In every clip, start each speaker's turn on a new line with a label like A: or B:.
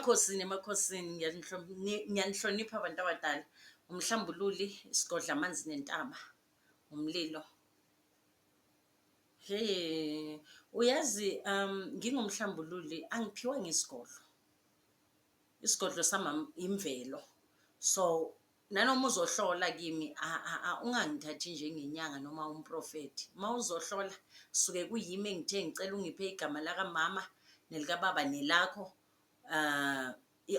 A: Emakhosini, emakhosini, ngiyanihlonipha abantu abadala. Umhlambululi, isigodla, amanzi nentaba, umlilo. He, uyazi ngingumhlambululi angiphiwa ngesigodlo. Isigodlo sami imvelo. So nanoma uzohlola kimi ungangithathi njengenyanga noma umprofethi. Uma uzohlola suke kuyimi engithe ngicela ungiphe igama lakamama nelikababa nelakho,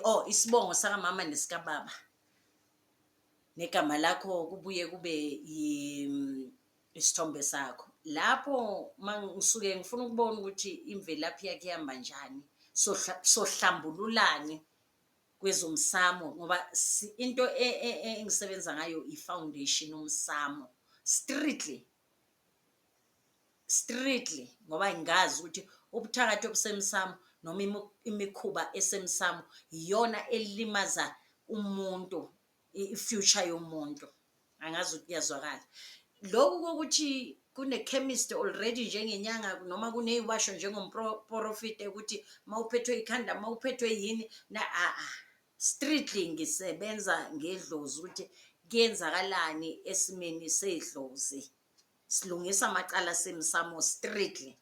A: oh isibongo sakamama nesikababa negama lakho kubuye kube isithombe sakho. Lapho uma ngisuke ngifuna ukubona ukuthi imvelaphi yakhe ihamba njani, sohlambululani kwezomsamo ngoba into engisebenza ngayo i-foundation umsamo strictly, strictly ngoba ngazi ukuthi ubuthakathi obusemsamo noma imikhuba esemsamo iyona elimaza umuntu, i-future yomuntu. Angazi ukuthi kuyazwakala. Lokhu kokuthi kune-chemist already njengenyanga noma kuneyiwasho njengomprofita ukuthi uma uphethwe ikhanda, uma uphethwe yini na, a-a. Strictly ngisebenza ngedlozi ukuthi kuyenzakalani esimeni sedlozi. Silungisa amacala asemsamo strictly.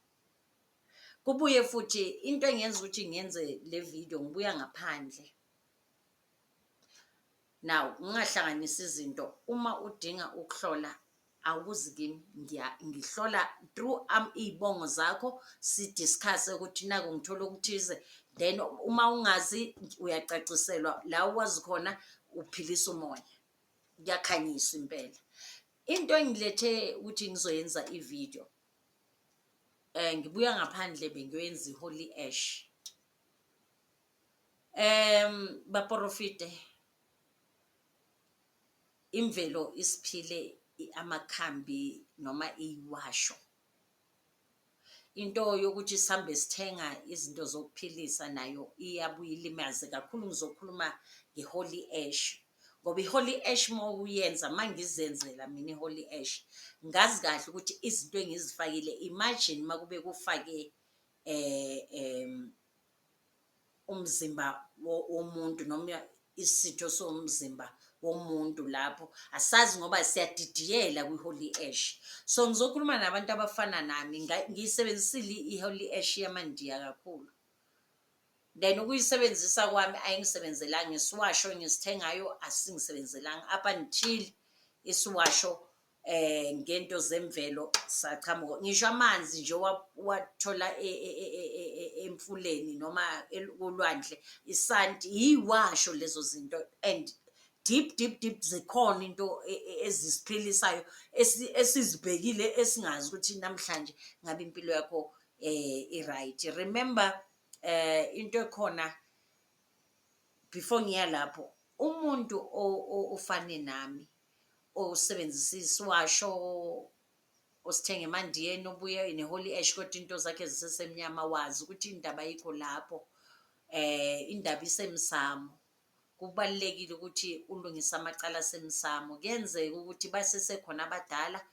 A: Kubuye futhi into engenza ukuthi ngenze le video, ngibuya ngaphandle. Now ngingahlanganisi izinto, uma udinga ukuhlola awuzi kimi, ngihlola through iy'bongo zakho, si-discuss-e ukuthi naku ngithole okuthize, then uma ungazi uyacaciselwa la owazi khona uphilisa umoya. Kuyakhanyiswa impela. Into engilethe ukuthi ngizoyenza i-video, ngibuya ngaphandle bengiyoyenza i-holy ash. Baporofite, imvelo isiphile amakhambi noma iyiwasho. Into yokuthi sihambe sithenga izinto zokuphilisa nayo iyabuye ilimaze kakhulu. Ngizokhuluma nge-holy ash ngoba i-holy ash uma uyenza, uma ngizenzela mina i-holy ash, ngazi kahle ukuthi izinto engizifakile, imagine uma kube kufake umzimba womuntu noma isitho somzimba womuntu lapho, asazi ngoba siyadidiyela kwi-holy ash. So ngizokhuluma nabantu abafana nami, ngiyisebenzisile i-holy ash yamaNdiya kakhulu, then ukuyisebenzisa kwami ayingisebenzelanga. Isiwasho engisithengayo asingisebenzelanga up until isiwasho ngento zemvelo saqhamuka. Ngisho amanzi nje wathola emfuleni noma olwandle, isanti, yiwasho lezo zinto, and deep, deep, deep zikhona into ezisiphilisayo esizibhekile esingazi ukuthi namhlanje ngabe impilo yakho i-right. Remember, into ekhona before ngiya lapho, umuntu ofane nami osebenzisa isiwasho osithenga emaNdiyeni, obuye ne-holy ash kodwa into zakhe zisesemnyama, wazi ukuthi indaba ayikho lapho, indaba isemsamo. Kubalulekile ukuthi ulungise amacala asemsamo. Kuyenzeka ukuthi basesekhona abadala,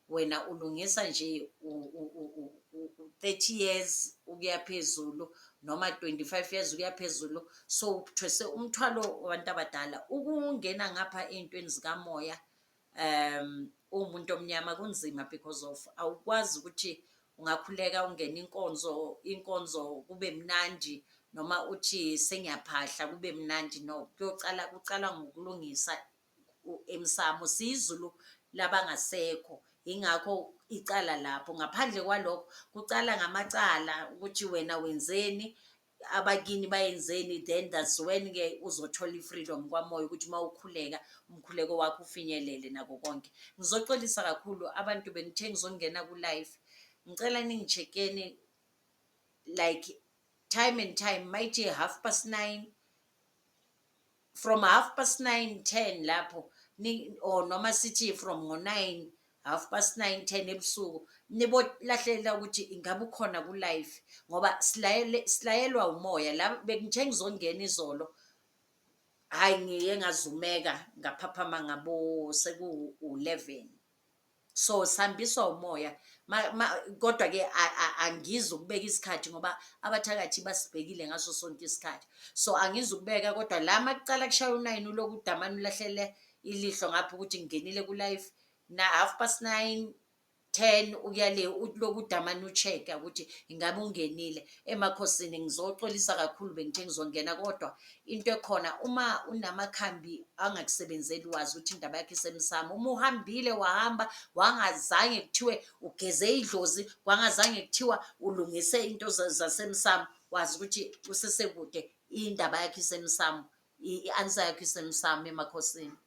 A: wena ulungisa nje u-30 years ukuya phezulu noma 25 years ukuya phezulu, so uthwese umthwalo wabantu abadala. Ukungena ngapha ey'ntweni zikamoya uwumuntu omnyama kunzima because of awukwazi ukuthi ungakhuleka ungene inkonzo, inkonzo kube mnandi, noma uthi sengiyaphahla kube mnandi. No, kuyocala, kucala ngokulungisa emsamo. Siyizulu labangasekho, ingakho icala lapho. Ngaphandle kwalokho kucala ngamacala ukuthi wena wenzeni, abakini bayenzeni, then that's when-ke uzothola i-freedom kwamoya ukuthi uma ukhuleka umkhuleko wakho ufinyelele nako konke. Ngizoxolisa kakhulu abantu, bengithe ngizongena ku-live, ngicela ningi-check-eni like time and time, mayithi 9:30, from 9:30, 10 lapho, or noma sithi from ngo-9, 9:30, 10 ebusuku, nibolahlela ukuthi ingabe ukhona ku-live ngoba silayelwa umoya. La bengithe ngizongena izolo, hhayi, ngiye ngazumeka ngaphaphama ngabo seku-11. So sihambiswa umoya. Kodwa-ke angizukubeka isikhathi ngoba abathakathi basibhekile ngaso sonke isikhathi, so angizukubeka. Kodwa la makucala kushaya u-9, uloku udamane ulahlele ilihlo ngapha ukuthi ngingenile ku-live na 9:30, 10 ukuya le, uloku udamane u-check-a ukuthi ingabe ungenile emakhosini. Ngizoxolisa kakhulu, bengithe ngizongena, kodwa into ekhona, uma unamakhambi angakusebenzeli, wazi ukuthi indaba yakho isemsamo. Uma uhambile, wahamba wangazange kuthiwe ugeze idlozi, kwangazange kuthiwa ulungise into zasemsamo, wazi ukuthi usesekude, indaba yakho isemsamo, i-answer yakho isemsamo emakhosini.